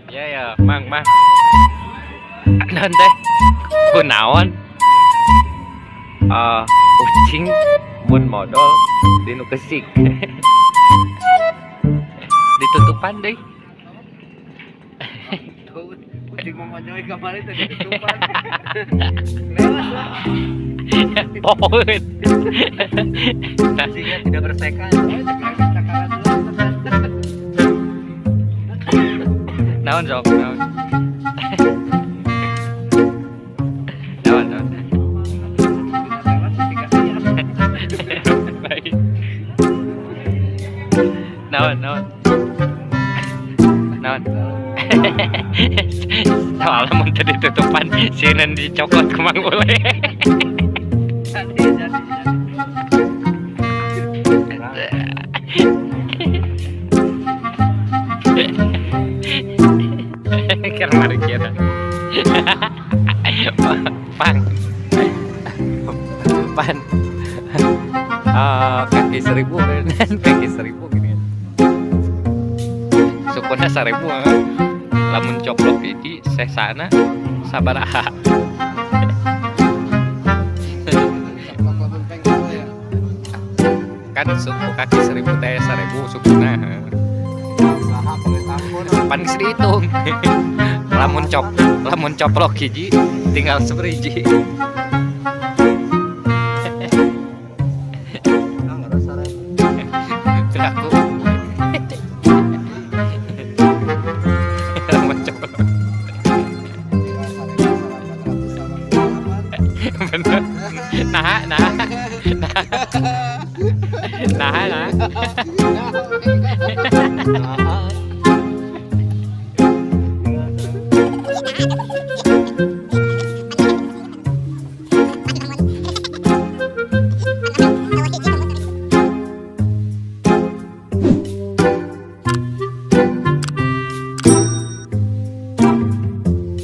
Ya ya, Mang, Mang. Naon teh? Kunaon? Ah, ucing mun modol dinu kesik. Ditutupan deui. Tuh, kucing mau ngojoy kemarin tadi ditutupan. Lewat lah. Pohoeun. Nah, Kucingnya tidak bersekan. Oh, cakaran cakaran dulu. Naon sok, naon. Naon, naon. Tidak lewat ketika saya. Baik. Naon, naon. Naon. Soalnya mun teu ditutupan sieun dicokot ku Mang Ule. Jadi, jadi, jadi. Keur marikir. Pang. Pan. Ah, kaki 1000 kan, kaki 1000 gini. Sukuna 1000 ah. Lamun coplok hiji sesana sabaraha? Coplok lamun pengkol ya. Kan suku kaki 1000 teh 1000 sukuna. Saha pakai tampon. Pan geus dihitung. Lamun coplok hiji tinggal seberiji.